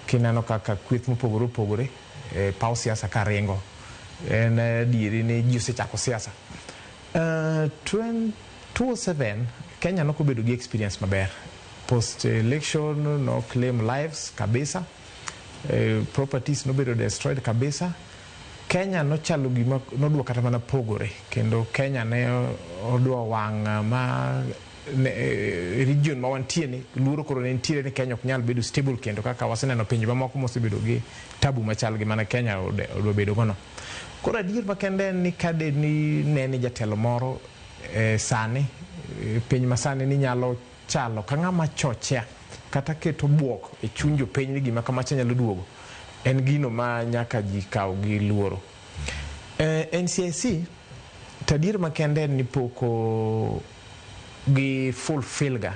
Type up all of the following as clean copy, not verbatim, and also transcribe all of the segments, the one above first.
Kineno kaka kweth mopogore opogore e paw siasa ka ringo, en adieri ni ji osechako siasa. 2007 Kenya nokobedo gi experience maber. Post election no claim lives kabisa, properties nobedo destroyed kabisa. Kenya nochalo gima nodwa kata mana pogore, kendo Kenya ne odwa wang' ma ne, region ma wantie ni luoro koro ne nitiere ni Kenya ok nyal bedo stable kendo, kaka waseneno pinje mamoko mosebedo gi tabu machal gi mana Kenya odwa bedo gono. Koro adier makende en ni kade ni ne ni jatelo moro sani piny masani ni nyalo chalo ka ng'ama chochea kata keto buok e chuny jopiny ni gima kamacha nyalo duogo, en gino ma nyaka ji kaw gi luoro. NCIC to adier makende en ni pok gi fulfill ga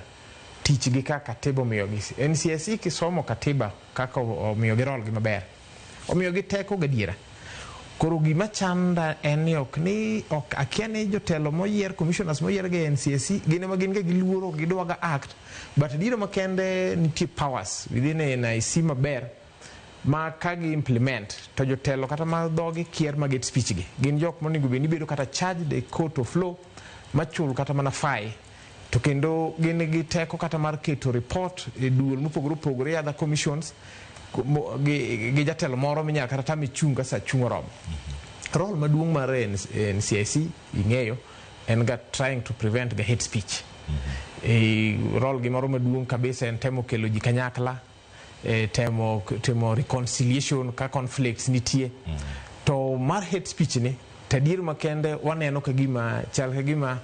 tich gi kaka katiba omiyogi. NCIC kisomo katiba kaka omiyogi role gi maber, omiyogi teko gadiera. Koro gima chanda en ni ok ni ok akia ni jotelo moyier, commissioners moyier gi NCIC, gin ema gin ga gi luoro, gidwa ga act, but adiera makende nitie powers within NIC maber ma ka gi implement to jotelo kata ma dhogi kier mag hate speech gi gin jok monego bed ni bedo kata charged e court of law, machul kata mana fine, to kendo gin gi teko kata mar keto report e duol mopogore opogore, other commissions, gi jatelo moro minyalo kata tame chung' ka sa chung' oromo. Role maduong' mar NCIC ing'eyo en ga trying to prevent ga hate speech. Role gi moro maduong' kabisa en temo kelo ji kanyakla, temo timo reconciliation ka conflicts nitie. To mar hate speech ni, to adier makende waneno ka gima chal ka gima